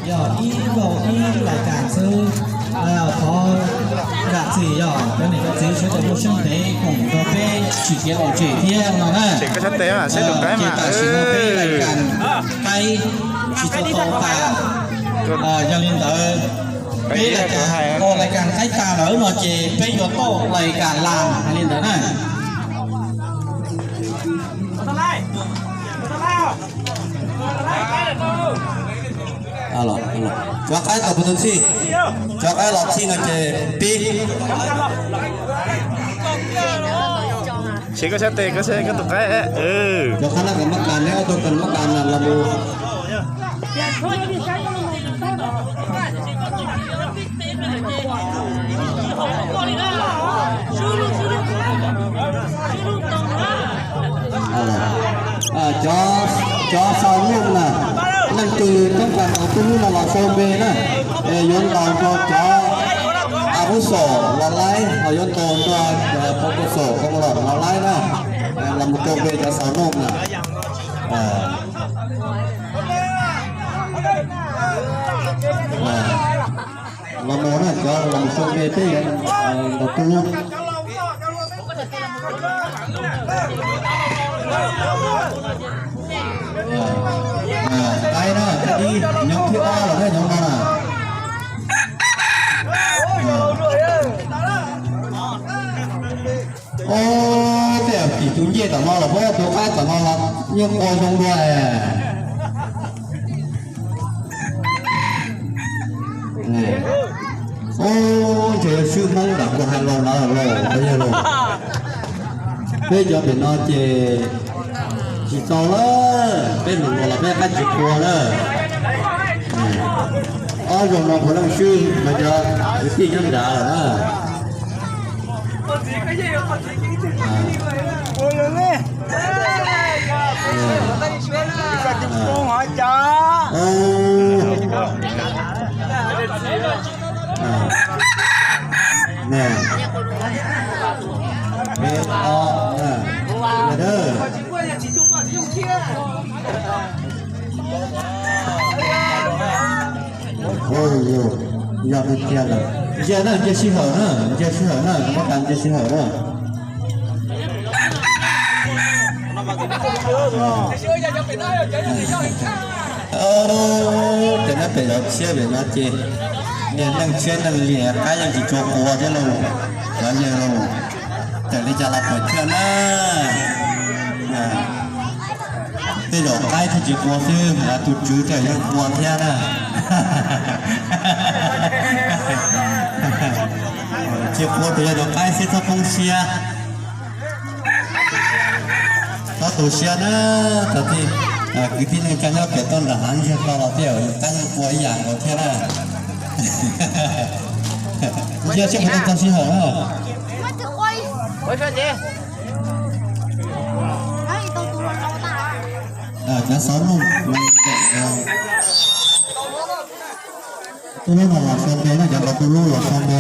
Yog ib zaug ib lais kas xwb, thov zam txim yog cov niam cov txiv sawv daws muaj siab ntev koom nrog peb tsim kev lom zem thiab no na. Ces tam sim no peb lais kas qaib tsis tau tau tas, yog li ntawd peb lais kas, lais kas qaib tas lawm no ces peb yuav tau lais kas las hais li ntawd na. Cov qaib tau puv tus txhij, cov qaib los txhij no ces pib. Seb koj sab tes, koj sab koj tus qaib. Cov qaib no kawm mab kas, neb ob tug kawm mab kas na los mus. Cov, cov xaus nooj na, leej twg toob kas tau tub lub no los sau npe na, es yuav ntaus nrog cov a vuv xom los laib, ho yuav ntaus nrog pov kos xom koo los los laib na, los mus rau npe cov xaus nooj na. Los mus na, cov los mus sau npe peb yuav ntaus tub lub. Qaib na, qaib dib, nyob thib ob los na, nyob no na. Ob, tej tim tus ncej tom no los puab tus qaib tom no los yeej qua zoo dua. Ob, ntshe yuav swb Hmoob nram kuv hais los no los, peb cov pem no ces tsis tau lawm, peb lus los peb qaib tsis qua lawm. Ob zaug no puav leej swb mas cov kwv tij nyob nrad lawm na. Yog li tiag lawm, ntsia na, ntsia sij hawm na, ntsia sij hawm na, muab tas ntsia sij hawm na. Ces nyob pem zov tshiab pem no ces niag neeg tshiab neeg liam qaib yeej tsis tshua qua thiab lauj, cov yawg lauj, tawm li cas los puas thiaj na. Tej zaum qaib thiaj tsis qua xwb, tus tswv tej zaum yeej qua thiab na. Tsis qua tus yog tus qaib xwb txhob poob siab. Txhob tu siab na, txog tij, kwv tij neej tsa nyob pem toj nram hav ntsiag to los tej zaum qaib yeej qua ib yam nkaus thiab na. Ntsia seb puas tau txog sij hawm na. Cov xov nug, tub lub no los sau npe na, cov tau tub lub los sau npe.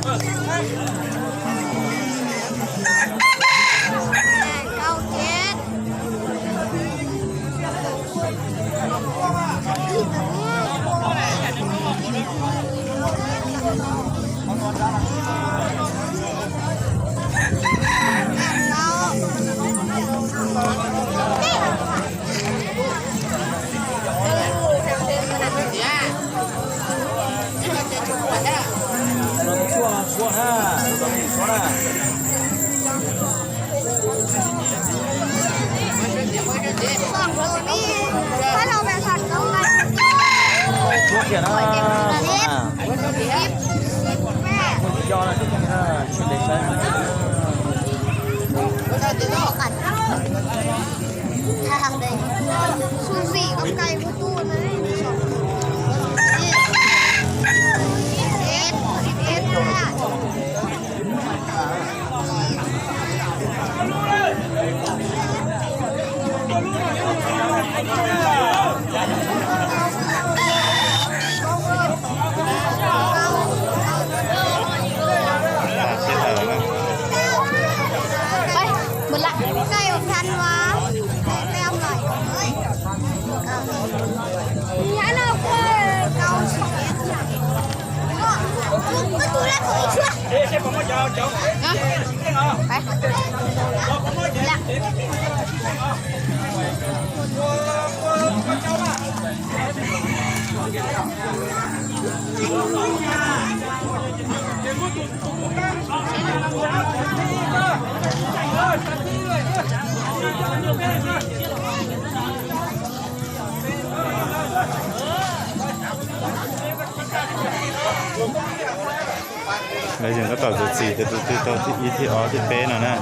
Lawv yeej tab tom txuas txim tias tus twg tau thib ib thib ob thib peb no na.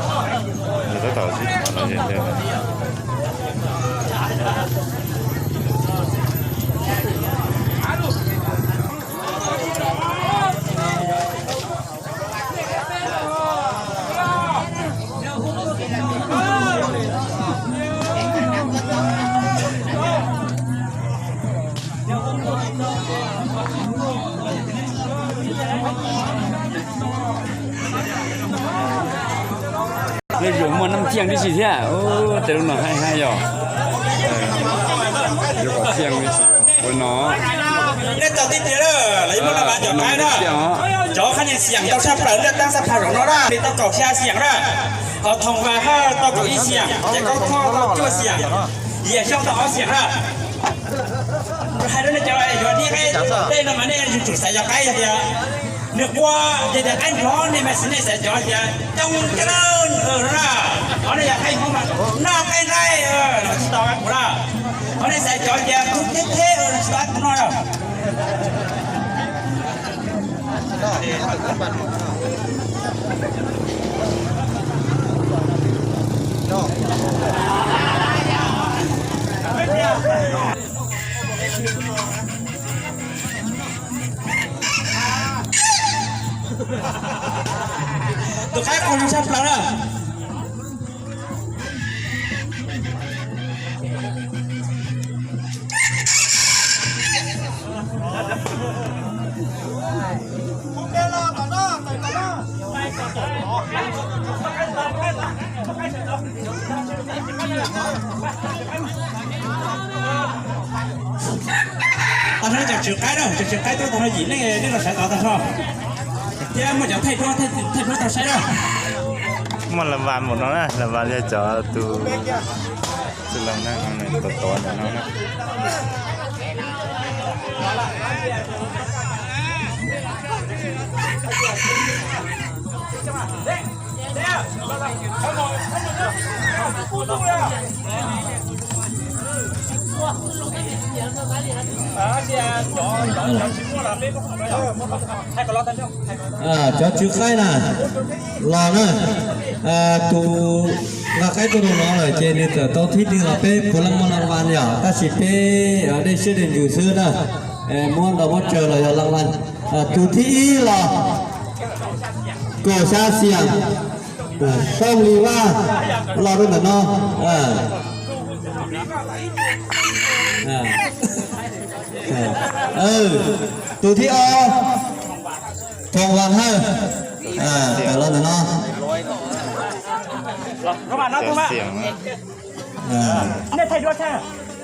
Lawv tab tom sib tham los yeej tias Lawv yuav muaj naj ciaj tib si thiab. Tej lub no haib haib yog yuav kom ciaj ua no. Nej tau tib tiag lawm, lawv yuav muaj naj vas cov qaib na. Cov haj niam xiam tau tshaj plaws lwaj tab xab pha zaum no na, tau kaum xya xiam na. Ho Thoo Vas haj tau kaum ib xiam, ces Kaub Thoj tau cuaj xiam, Yam Xyooj tau ob xiam na. Hais rau nej cov yuav nij qaib tej no mas nej yuav tsum xaiv cov qaib tias nws qua ces tias qaib nrov nej mas xij nej xaiv cov tias coob coob na. Qhov nej yog qaib Hmoob mas noj qaib nqaij los tsis tau kuv na. Qhov nej xaiv cov tias kub theb theb los tsis tau kuv noj na. Tus qaib qus zoo tshaj plaws na. Tag nrho cov tswv qaib na, cov tswv qaib twb tag nrho yim leej, nej los sawv tod tag nrho. Thiab muaj cov thaij duab, thaij duab tau saib na. Muaj las vas npaum no na, las vas yog cov tus txwj laug na, tod tod ntawm no na. Cov tswv qaib na, los na, tus nqa qaib tuaj rau no lawm ces nws txawm tau thib twg los peb puav leej muaj las vas yom, tab sis peb dej siab dej ntsws xwb na, muab ntaus muab tsaws los yog las vas. Tus thib ib los kaum xya xiam, Xyooj Lis Vaj los rau ntawm no. Tus thib ob, Thoo Vam Hawj, tawm los ntawm no.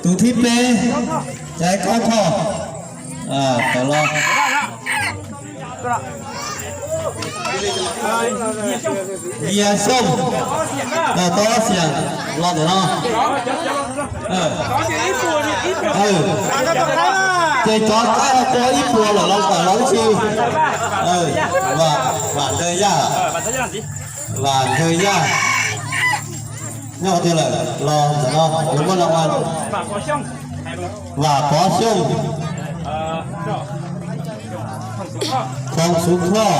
Tus thib peb, Caiv Kaub Thoj, tawm los. Yias Xyooj, Tob Xias, los ntawm no. Ces cov qaib ho qua ib puas lawm los tawm los ib si. Vam Nkawg Yaj, Vam Nkawg Yaj, nyob qhov twg lawm los ntawm no, lawv muab laj ua. Vam Pov Xyooj, Khoom Xuv Thoj,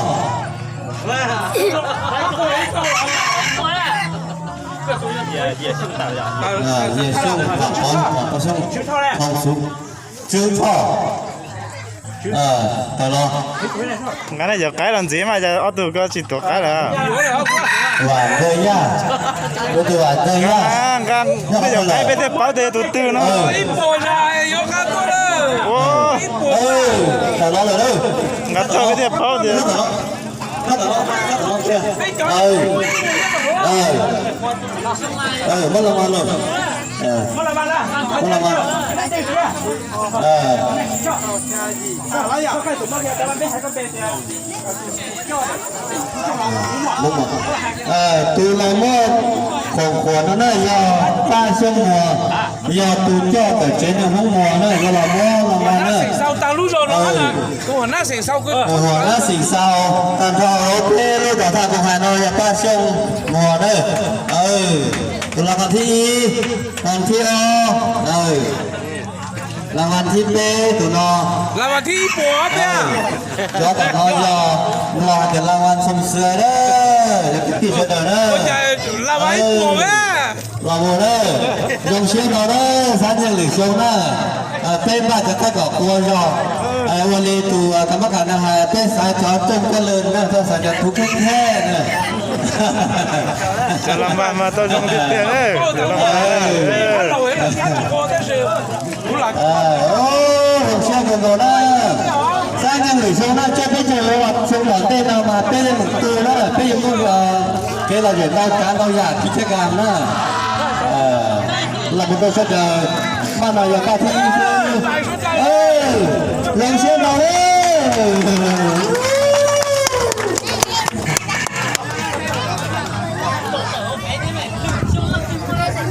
Yias Xyooj, Vam Pov, Vam Pov Xyooj, Khoom Xuv, Tswv Thoj, tawm los. Nqa nej cov qaib los ntxiv mas, ob tug ko tsis tuav qaib lawm. Vam Nkawg Yaj, tus Vam Nkawg Yaj, nqa nej cov qaib peb thiaj paub tias yog tus twg no. Tawm los lawm. Nqa tag peb thiaj paub tias. Muab los mas lawm. Muab los mas. Tus los muab khoom khuam no na yog Paj Xyooj Muas, yog tus coj tawm tsev neeg Hmoob Muas na, yog los muab los mas na. Tus Huam Nab Xeem Xaus tag nrho hauv peb lub tom thaj koom haim no yog Paj Xyooj Muas na. Tus los thib ib, thib ob, los thib peb tus no. Cov tom no yog, yog hais tias las vas txhoos xwm na, yog kwv tij sawv daws na. Los mus na, zoo siab no na, Xab Nyeej Lwm Xyoo na. Peb npaj cov qaib kom qua zog, ua li tus Ka Mab Kas na hais, peb xaiv cov rooj koj lw na, txhob xaiv cov tub kheej kheej na. Cov las vas mas tau zoo tiag tiag. Zoo siab kawg nkaus na. Xab Nyeej Lwm Xyoo na, coj peb cov xyoo tom ntej no mas peb yeej mus tu na, peb yuav muaj kev lom zem ntau tsav ntau yam kis caj kas na. Los mus rau sawv daws, maj no yog koj thib ib xwb. Zoo siab ntau na.